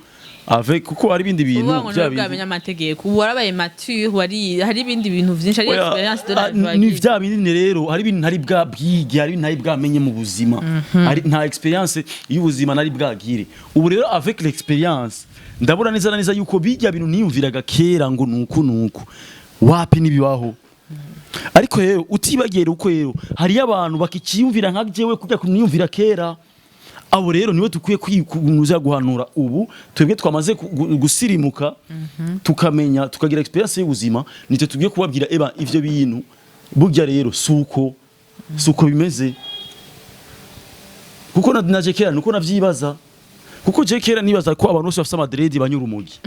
avec kuko hari ibindi bintu Uvuga ngo bya nibwo bwamenya amategeko, ubu warabaye mature, wari hari ibindi bintu vyinshi, hari Oya, expérience de la vie ni wagize. vya bindi rero, hari ibintu ntari bwa bwige, hari ibintu ntari bwamenye mu buzima, hari nta expérience y'ubuzima nari bwagire. Ubu rero avec l'expérience ndabona neza na neza yuko bijya bintu niyumviraga kera ngo nuku nuku wapi, nibibaho. Ariko rero utibagiye uko rero hariyo abantu bakiciyumvira nka jewe kujya kuniyumvira kera. Abo rero niwe dukwiye kwikunuza guhanura. Ubu twebwe twamaze gusirimuka, tukamenya, tukagira expérience y'ubuzima, nitwe tugiye kubabwira eba ivyo bintu burya rero suko bimeze, kuko naje kera nuko navyibaza. Kuko je kera nibaza ko abantu bose bafise ama dreads banyura urumogi.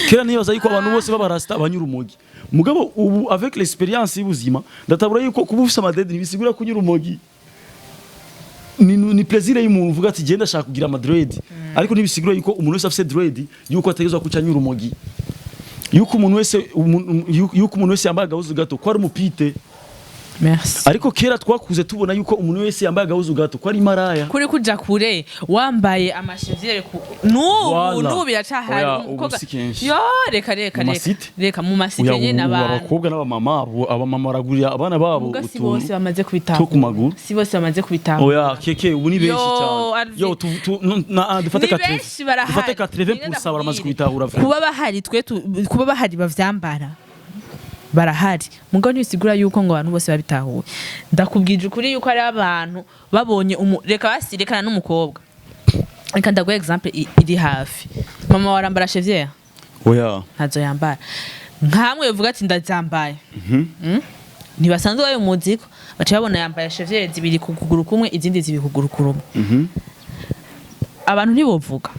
Kera nibaza yuko abantu bose b'abarasta banyura urumogi. Mugabo ubu, avec l'expérience y'ubuzima, ndatabura yuko kuba ufise ama dreads ntibisigura kunyura urumogi. Ni plaisir y'umuntu uvuga ati genda ashaka kugira ama dreads, ariko ntibisigura yuko umuntu wese afise dread yuko ategerezwa kuca anyura urumogi, yuko umuntu wese yambaye agahuzu gato ko ari umupite. Merci. Ariko kera twakuze tubona yuko umuntu wese yambaye agahuzu gato ko ari maraya. Kuri kuja kure, wambaye ama chevillères ku n'ubu Voilà. n'ubu biracahari. Oya, ubu si kenshi. Yo, reka, reka. Mu Reka. ma cités? Reka, mu ma cités Oya, nyene ubu abantu. Abakobwa n'abamama, abamama baragurira abana babo Muga si utuntu bose bamaze kubitahura. two ku maguru. Si bose bamaze kubitahura. Oya keke, ubu ni benshi Yo, cyane. Alvin. Yo, dufate Ni 80 benshi barahari. dufate 80% baramaze kubitahura vraiment. Kuba bahari, twe kuba bahari bavyambara barahari, mugabo ntibisigura yuko ngo abantu bose babitahuye. Ndakubwije ukuri yuko hari abantu babonye reka basi, rekana n'umukobwa, reka ndaguha exemple iri hafi. Mama warambara chevillère? Oya. Ntazo yambara. Nkamwe uvuga ati ndazambaye. Ntibasanzwe babimuzi ko baca babona yambaye chevillère zibiri ku kuguru kumwe, izindi zibiri ku kuguru kumwe. Abantu ntibovuga.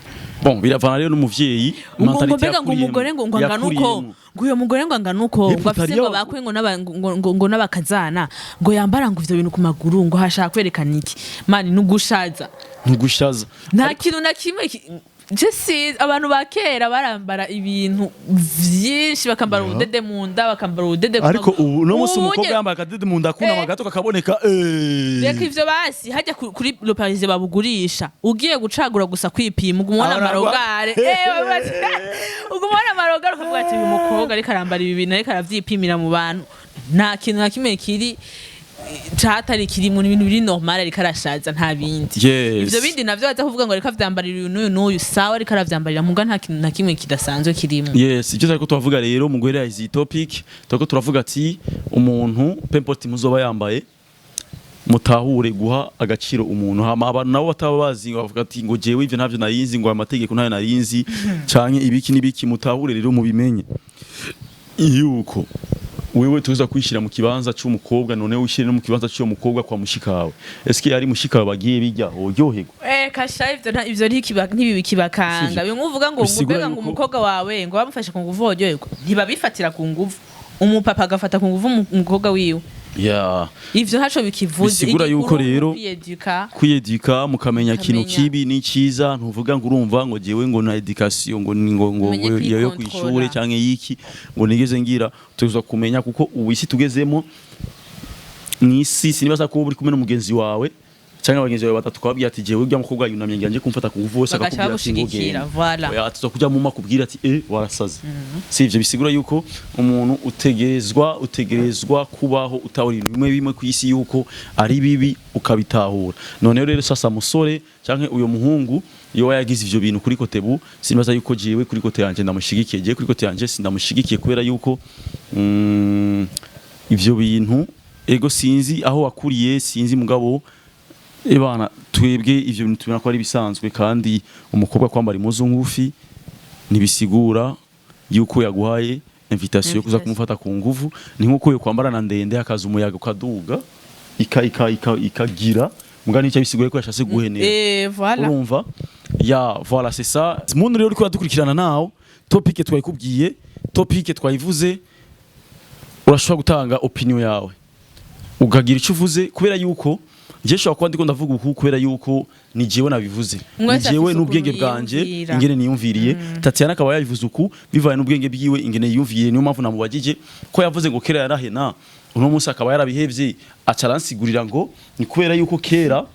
Bon, biravana rero n'umuvyeyi. Ngo ngo Mentalité mbega ngo yakuriyemwo. Umugore ngo angana uko, Yakuriyemwo. ngo uyo mugore ngo angana uko, ngo afise ngo bakwe ngo ngo n'abakazana, ngo yambara ngo ivyo bintu ku maguru, ngo hashaka kwerekana iki? Mani, nugushaza. Ntugushaza. Nta kintu na kimwe je si abantu ba kera barambara ibintu vyinshi, bakambara ubudede mu nda, bakambara ubudede ku Ariko maguru. ubu no munsi Ubu umukobwa yambaye akadede mu nda, akunama gato kakaboneka, eh. Reka ivyo basi, hajya kuri Le Parisien babugurisha, ugiye gucagura gusa kwipima, uguma ubona Ahora amarogare, uguma ubona amarogare, ukavuga ati uyu mukobwa ariko arambara ibi bintu, ariko aravyipimira mu bantu, nta kintu na kimwe kiri catari kirimo, ni ibintu biri normal, ariko arashaza, nta bindi. Ivyo bindi navyo baza kuvuga ngo ariko avyambarira uyu n'uyu n'uyu, sawa, ariko aravyambarira, muga nta kintu na kimwe kidasanzwe kirimo. Yes, icyo turiko turavuga rero mu guhera izi topic, turiko turavuga ati umuntu, peu importe muzoba yambaye, mutahure guha agaciro umuntu. Hama abantu nabo bataba bazi ngo bavuga ati ngo jewe ivyo ntavyo narinzi, ngo aya mategeko ntayo narinzi, canke ibiki n'ibiki, mutahure rero mubimenye yuko wewe tuza kwishira mu kibanza c'umukobwa, none wishire no mu kibanza c'uwo mukobwa kwa mushikawe. Eske yari mushikawe bagiye bijya horyoherwa? Eh, kasha, ivyo ivyo ntibibi kibakanga. Sivyo. Bimwe uvuga ngo Bisigura mbega ngo umukobwa wawe ngo bamufashe ku nguvu woryoherwa, ntibabifatira ku nguvu, umupapa agafata ku nguvu umukobwa wiwe. Ivyo ntaco bikivuze. Bisigura yuko Igikuru rero kwiyeduka. Kwiyeduka, mukamenya ikintu Mukamenya. kibi n'iciza. Ntuvuga ngo urumva ngo jewe ngo na education ngo ni ngo Umenye ngo yo kwikontrola. kwishure canke yiki ngo nigeze ngira. Tuza kumenya kuko ubu isi tugezemo mw'isi, sinibaza ko uri kumwe n'umugenzi wawe canke abagenzi bawe batatu kwabwira ati jewe urya mukobwa yunamye ngiye kumfata ku nguvu, bose Bagaca akakubwira ati ngo bagushigikira, genda. Voilà. Oya, tuza kujya mu makubwira ati eh, warasaze. Si ivyo bisigura yuko umuntu utegerezwa kubaho utahura ibintu bimwe bimwe ku isi yuko ari bibi, ukabitahura. Noneho rero sasa musore canke uyo muhungu iyo yagize ivyo bintu kuri côté bu, sinibaza yuko jewe kuri côté yanje ndamushigikiye. Jewe kuri côté yanje sindamushigikiye, kubera yuko ivyo bintu, ego, sinzi aho wakuriye, sinzi, mugabo ebana twebwe ivyo bintu tubona ko ari bisanzwe. Kandi umukobwa kwambara impuzu ngufi ntibisigura yuko yaguhaye invitation yo kuza Invitation. kumufata ku nguvu. Ni nkuko yo kwambara na ndende hakaza umuyaga ukaduga ika ika ika ikagira, mugani icyo bisiguye ko yashatse guhenera. Eh, voilà. Urumva ya, voilà, c'est ça. Muntu rero uriko uradukurikirana nawe, topic twayikubwiye, topic twayivuze, urashobora gutanga opinion yawe, ukagira icyo uvuze, kubera yuko njye nshobora kuba ndiko ndavuga uku kubera yuko ni jewe nabivuze, Umwe ni wese jewe afise n'ubwenge ukuntu bwanje yiyumvira. ingene niyumviriye. Tatiana akaba yabivuze uku bivaye n'ubwenge bwiwe ingene yiyumviriye. Niyo mpamvu namubagije ko yavuze ngo kera yarahena, uno munsi akaba yarabihevye, aca aransigurira ngo ni kubera yuko kera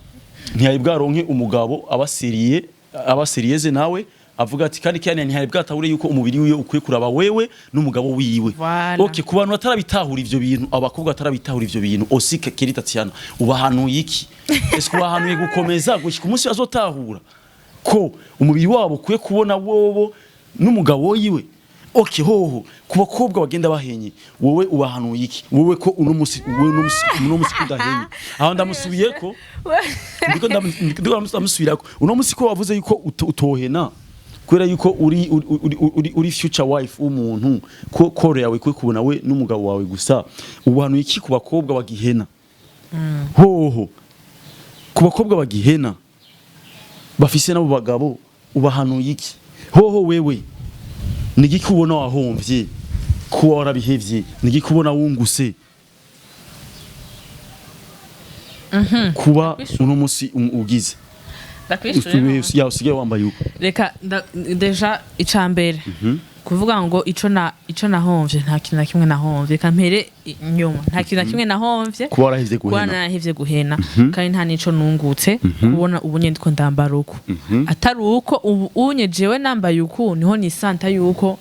ntiyari bwaronke umugabo abaseriye abaseriyeze, nawe avuga ati kandi kera ntiyari bwatahure yuko umubiri wiwe ukwiye kuraba wewe n'umugabo wiwe. Voilà. Okay, ku bantu batarabitahura ivyo bintu, abakobwa batarabitahura ivyo bintu osike keri, Tatiana ubahanuye iki? Ese ubahanuye gukomeza gushika umunsi bazotahura ko umubiri wabo ukwiye kubona wobo n'umugabo wiwe? Okay, hoho ku bakobwa bagenda bahenye, wowe ubahanuye iki? Wowe ko uno musi, wowe uno musi kudahenye, aho ndamusubiyeko, ndiko ndamusubirako uno musi ko wavuze yuko utohena kubera yuko uri future wife w'umuntu, ko koro yawe kwe kubona we n'umugabo wawe gusa, ubahanuye iki ku bakobwa bagihena? Hoho ku bakobwa bagihena. Bafise nabo bagabo, ubahanuye iki? Hoho wewe nigiki ubona wahomvye kuba warabihevye? Nigiki ubona wunguse kuba uno munsi ugize Ndakwishure none. ya usigaye wambaye uko? Reka déjà icambere kuvuga ngo ico nahomvye, nta kintu na kimwe nahomvye. Reka mpere inyuma, nta kintu na kimwe nahomvye Kuba warahevye kuba guhena. narahevye guhena, kandi nta nico nungutse kubona ubu nyene ndiko ndambara uko. Atari uko ubu unye jewe nambaye uku niho nisanta yuko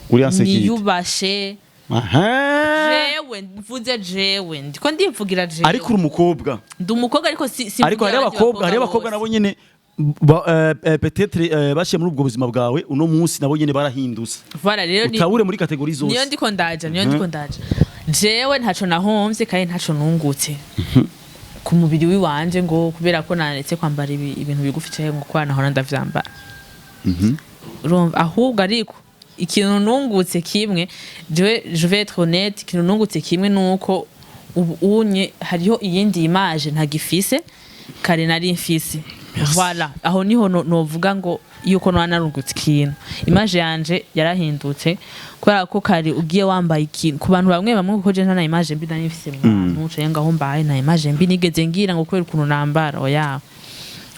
Uri en sécurité. niyubashe. Aha. Jewe mvuze, jewe ndiko ndivugira jewe. Ariko uri umukobwa. Ndi umukobwa, ariko si Ariko hariho abakobwa, hariho abakobwa nabo nyene peut-être bashiye muri ubwo buzima bwawe, uno munsi nabo nyene barahindutse. Voilà, rero ni Utahure muri catégorie zose. Niyo ndiko ndaja, niyo ndiko ndaja. Jewe ntaco nahomvye kandi ntaco nungutse ku mubiri wiwanje ngo kubera ko naretse kwambara ibintu bigufi canke ngo kwa nahora ndavyambara. Urumva, ahubwo ariko ikintu nungutse kimwe, jewe je vais être honnête, ikintu nungutse kimwe nuko ubu unye hariho iyindi image ntagifise kare nari mfise. Voilà, aho niho novuga ngo yuko nora narungutse ikintu. Image yanje yarahindutse kubera ko kare ugiye wambaye ikintu ku bantu bamwe bamwe, kuko je nta na image mbi nari mfise mu bantu canke ngaho mbaye, nta image mbi nigeze ngira ngo kubera ukuntu nambara, oya.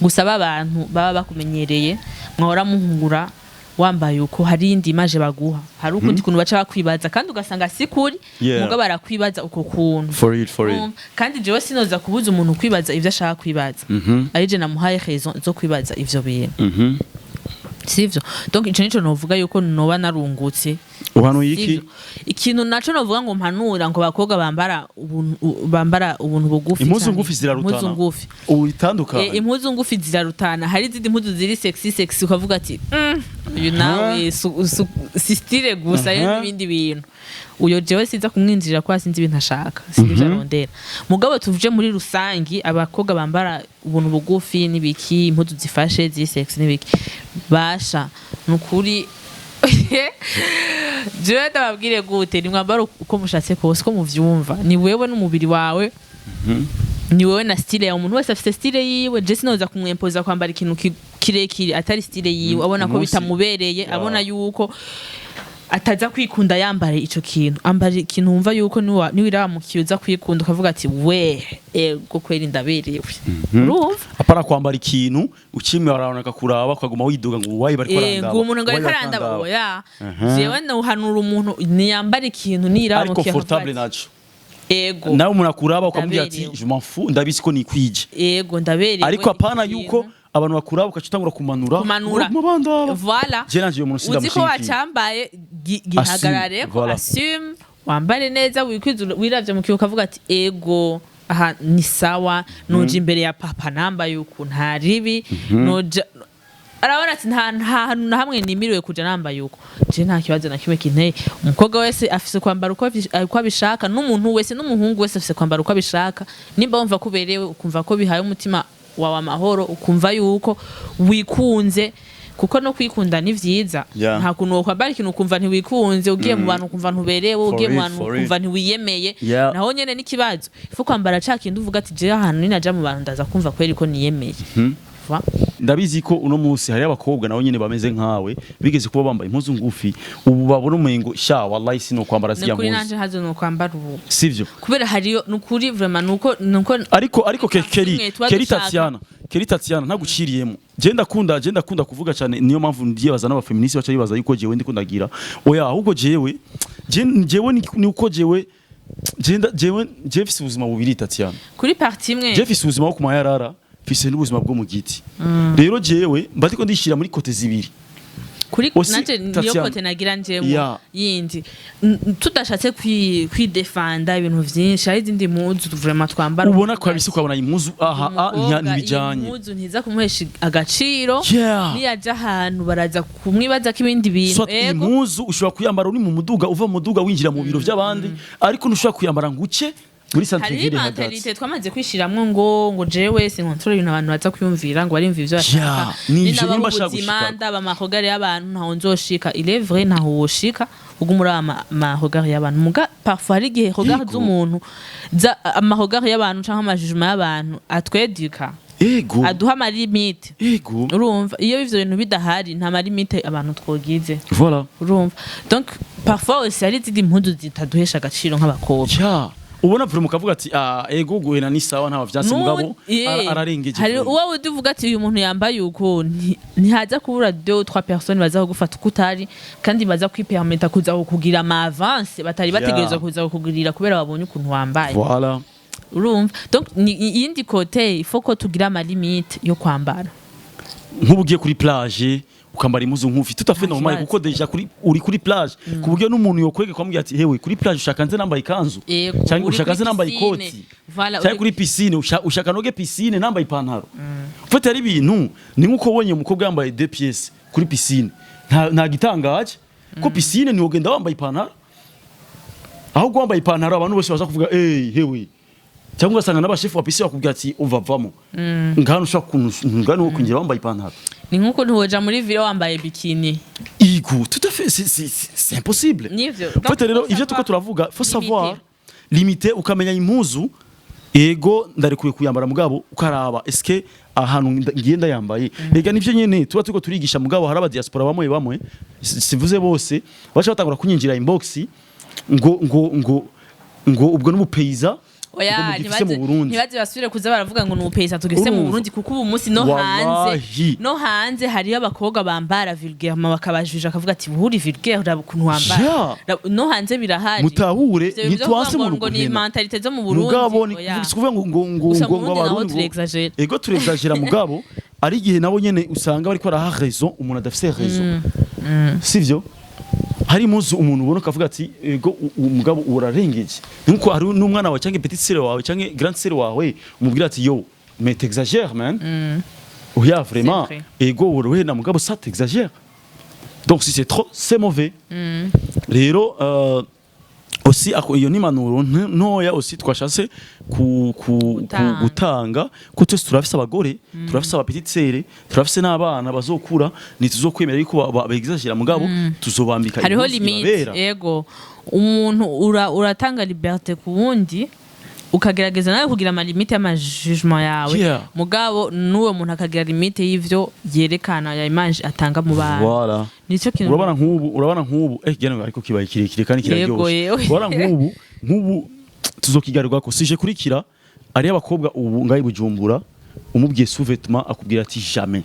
Gusa ba bantu baba bakumenyereye, mwahora muhura wambaye uko, hari iyindi image baguha, hari ukundi kuntu baca bakwibaza, kandi ugasanga si kuri. Muga barakwibaza uko kuntu. For real, for real. Kandi jewe sinoza kubuza umuntu kwibaza ivyo ashaka kwibaza, ari je namuhaye raison zo kwibaza ivyo bintu, sivyo? Donc ico nico novuga yuko noba narungutse. Uhanuye iki? Sivyo? Ikintu naco novuga ngo mpanura ngo abakobwa bambara ubuntu, bambara ubuntu bugufi Impuzu canke ngufi zirarutana. Impuzu ngufi. Uitandukanye. Impuzu ngufi zirarutana. Hari izindi mpuzu ziri sexy sexy, ukavuga ati uyu nawe si style gusa, hari n'ibindi bintu." Uyo jewe siza kumwinjirira kwa sinzi ibintu ashaka, sinzi ivyo arondera. Mugabo tuvuje muri rusangi, abakobwa bambara ubuntu bugufi n'ibiki, impuzu zifashe ziri sexy n'ibiki, basha nukuri jewe ndababwire gute? Nimwambara uko mushatse kose, uko muvyumva, ni wewe n'umubiri wawe, ni wewe na style yawe. Umuntu wese afite style yiwe. Je sinoza kumwempoza kwambara ikintu kirekire atari style yiwe, abona ko bitamubereye, abona yuko ataza kwikunda yambara ico kintu. Ambara ikintu wumva yuko niwiramukiye uza kwikunda, ukavuga ati: "We, ego kweri, ndaberewe." Urumva? Apana kwambara ikintu ukimwe barabona kuraba, ukaguma widuga ngo wayi bariko arandaba. Ngo umuntu ngo ariko Wayi arandaba. barandaba. Oya, jewe nohanura umuntu niyambara ikintu niramukiye Ariko confortable akavuga ati, naco. Ego. Nawe umuntu akuraba ukamubwira ati: Ndaberewe. "Je m'en fous, ndabizi ko nikwije." Ego, ndaberewe. Ariko apana Ikintu. yuko abantu bakuraba ugaca utangura kumanura. Kumanura. Mabandaba. Voilà. Je nanje uyo muntu Uzi ko sindamushigikiye. wacambaye, gihagarare ko. Voilà. Assume, wambare neza, wikwize, wiravye mu kiyo ukavuga ati: "Ego, aha ni sawa, noja imbere ya papa nambaye uku nta ribi." Noja arabona ati nta hantu na hamwe nimiriwe kuja nambaye uko. Je nta kibazo na kimwe kinteye. Umukobwa wese afise kwambara uko abishaka, n'umuntu wese, n'umuhungu wese afise kwambara uko abishaka. Nimba wumva ko uberewe, ukumva ko bihaye umutima wawe amahoro, ukumva yuko wikunze, kuko no kwikunda ni vyiza. Nta kuntu wokwambara ikintu ukumva ntiwikunze, ugiye mu bantu ukumva ntuberewe, ugiye mu real, bantu for real. ukumva ntiwiyemeye. Naho nyene n'ikibazo. Ifu kwambara ca kintu uvuga ati: "Jewe ahantu ninaja mu bantu ndaza kumva kweri ko niyemeye." Ndabizi ko uno munsi hari abakobwa nabo nyene bameze nkawe, bigeze kuba bambaye impuzu ngufi, ubu babona umengo sha wallahi sino kwambara zirya Nukuri mpuzu. nanje hazo no kwambara ubu. Sivyo? Kubera hariyo, nukuri vraiment, nuko Ariko Keri Kimwe tuba Keri dushaka. Tatiana, Keri Tatiana, ntaguciriyemo. Je ndakunda kuvuga cyane, niyo mpamvu ndibaza n'abafeministi baca bibaza yuko jewe ndiko ndagira, oya. Ahubwo jewe jewe ni uko jewe jewe je mfise ubuzima bubiri, Tatiana. Kuri partie imwe. Je mfise ubuzima bwo ku mayarara, mfise n'ubuzima bwo mu giti. Rero jewe mba ndiko ndishira muri côté zibiri. Kuri Aussi, nanje niyo Tatiana. côté nagira njemo yindi. Tudashatse kwidefanda ibintu vyinshi, hari izindi mpuzu vraiment twambara Ubona ko kabisa, ukabona impuzu aha a umukobwa, ntibijanye. iyi mpuzu ntiza kumuhesha agaciro. Niyaja ahantu baraza kumwibazako ibindi bintu. Soit Ego. impuzu ushobora kuyambara uri mu muduga, uva mu muduga winjira mu biro by'abandi, ariko ntushobora kuyambara ngo uce muri centre Hari ville hagati. mentalité twamaze kwishiramwo ngo jewe sinkontorora ibintu abantu baza kwiyumvira, ngo barimva ivyo bashaka. Yeah, ni ivyo Ninabaho nimba ashaka ubuzima, gushikako. ndaba amahogari y'abantu, ntaho nzoshika. Il est vrai, ntaho woshika ubwo muri ama mahogari y'abantu. Muga parfois hari igihe regard z'umuntu, amahogari y'abantu canke amajugement y'abantu atwedika. Aduha ama limites. Urumva, iyo ivyo bintu bidahari, nta ma limites abantu twogize. Urumva, donc parfois aussi hari izindi mpuzu zitaduhesha agaciro nk'abakobwa. Ya, ubona vraiment ukavuga ati: "Ah, ego, guhena ni sawa, nta vyanse, mugabo ararengeje." Hari Vraiment. uwo udi uvuga ati uyu muntu yambaye uko, ntihaza kubura deux ou trois personnes baza kugufata uko utari, kandi baza kwipermeta kuza kukugira ama avance batari bategerezwa kuza kukugirira kubera babonye ukuntu wambaye. Urumva, donc ni iyindi côté, il faut ko tugira ama limites yo kwambara. Nk'ubu ugiye kuri plage ukambara impuzu nkufi, tout à fait Nta normal, kibazo. kuko déjà kuri uri kuri plage, ku buryo n'umuntu yokwege kwambwira ati: "Hewe, kuri plage ushaka nze nambaye ikanzu?" Cyangwa Uri ushaka kuri nze nambaye piscine. ikoti? Voilà, Cyangwa kuri piscine, ushaka noge piscine nambaye ipantaro? Ufite ari ibintu ni nkuko ubonye umukobwa yambaye deux pièces kuri piscine, nta gitangaje ko piscine ntiwogenda wambaye ipantaro. Ahubwo wambaye ipantaro, abantu bose baza kuvuga: "Eh, hewe!" Cyangwa ugasanga n'abashefu wa piscine bakubwira ati: "Umva, vamo ngano, ushaka kuntu ngano wo kwinjira wambaye ipantaro." Ni nkuko ntiwoja muri ville wambaye bikini. Igu, tout à fait, c'est impossible. Nivyo. En fait rero, ivyo tuko turavuga, faut savoir limiter, ukamenya impuzu, ego ndarekuye kuyambara, mugabo ukaraba eske ahantu ngiye ndayambaye. Ega nivyo nyene tuba turiko turigisha, mugabo hari aba diaspora bamwe bamwe, sivuze bose, baca batangura kunyinjira inbox ngo ubwo n'ubupeiza Oya, ngo mugifise mu ntibaze Burundi. Ntibaze basubire kuza baravuga ngo ni ubupeyisa tugifise mu Urumva? Burundi, kuko ubu munsi no hanze Wallahi. no hanze hariyo abakobwa bambara vulgairement, bakabajije akavuga ati: "Uri vulgaire, uraba ukuntu wambara." No hanze birahari. Mutahure, Ivyo bintu vyo ntitwanse kuvuga mu ngo ni ruguhena. mentalité zo mu Burundi. Mugabo ni Oya. si kuvuga ngo Gusa mu ngo Burundi naho abarundi turexagera. Ego, turexagera, mugabo ari igihe nabo nyene usanga bariko baraha raison umuntu adafise raison, sivyo? Hari impuzu umuntu ubona ukavuga ati: "Ego, umugabo urarengeje." Nkuko hari n'umwana wawe cyangwa petite sœur wawe cyangwa grande sœur wawe, umubwira ati: "Yo, mais t'exagères, man, oya, vraiment." C'est vrai. Ego, worohera, mugabo ça t'exagère. Donc si c'est trop, c'est mauvais. Rero aussi ako iyo ni impanuro ntoya aussi twashatse ku Gutanga. gutanga, ko twese turafise abagore, turafise aba petite sœur, turafise n'abana bazokura. Ntituzokwemera yuko begizagera, mugabo tuzobambika Hariho impuzu limite. ibabera. Ego, umuntu uratanga liberté ku wundi, ukagerageza nawe kugira ama limites y'ama jugement yawe, mugabo n'uwo muntu akagira limite y'ivyo yerekana, ya image atanga mu bantu. Nicyo kintu. Urabona nk'ubu gena ariko kibaye kirekire kandi kiraryoshe. Yewe. Urabona nk'ubu tuzokigaruka ko sije kurikira ari abakobwa ubu ngayi Bujumbura, umubwiye sous-vêtement akubwira ati: "Jamais."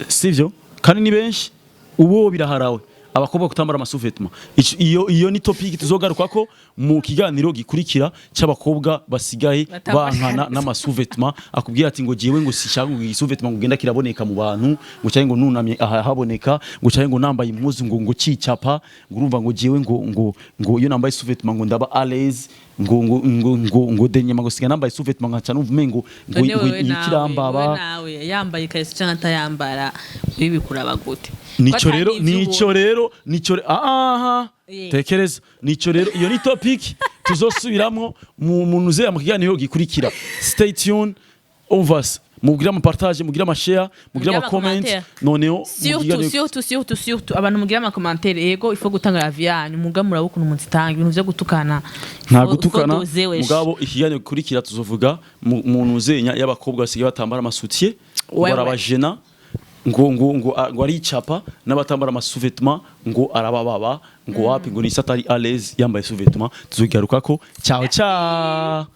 Sivyo? Kandi ni benshi ubu biraharawe abakobwa kutambara ama sous-vêtement. Iyo ni topic tuzogaruka ko mu kiganiro gikurikira c'abakobwa basigaye Batambara. bankana n'ama sous-vêtement. Akubwira ati ngo jewe ngo sishaka ngo sous-vêtement ngo ugenda kiraboneka mu bantu, ngo cyangwa ngo nunamye aha haboneka, ngo cyangwa ngo nambaye impuzu ngo cicapa, ngo urumva ngo jewe ngo iyo nambaye sous-vêtement ngo ndaba à l'aise, ngo denyema ngo siga nambaye sous-vêtement nkaca numva umengo ngo None ngo wewe nawe, ikirambaba. wewe nawe yambaye ikariso canke atayambara, bibikuraba gute? Nico Ko rero atari ivyo nico ubona. rero nico aha tekereza nico rero, iyo ni topic tuzosubiramwo mu munuze mu kiganiro gikurikira. Stay tuned, umvas, mugire ama partage, mugire ama share, mugire ama Mugire comment. ama-commentaire. Noneho mu Surtout, surtout, surtout, surtout abantu mugira ama commentaires, ego, il faut gutanga avis yanyu, muga muraba ukuntu muzitanga. Ibintu vyo gutukana, Nta il gutukana. faut doser, wesh. Mugabo ikiganiro gikurikira tuzovuga mu nuzenya y'abakobwa basigaye batambara ama soutien, barabajena ngo aricapa, n'abatambara ama sous-vêtement ngo arabababa, ngo wapi, ngo ni satari à l'aise yambaye sous-vêtement. Tuzogarukako. Ciao ciao.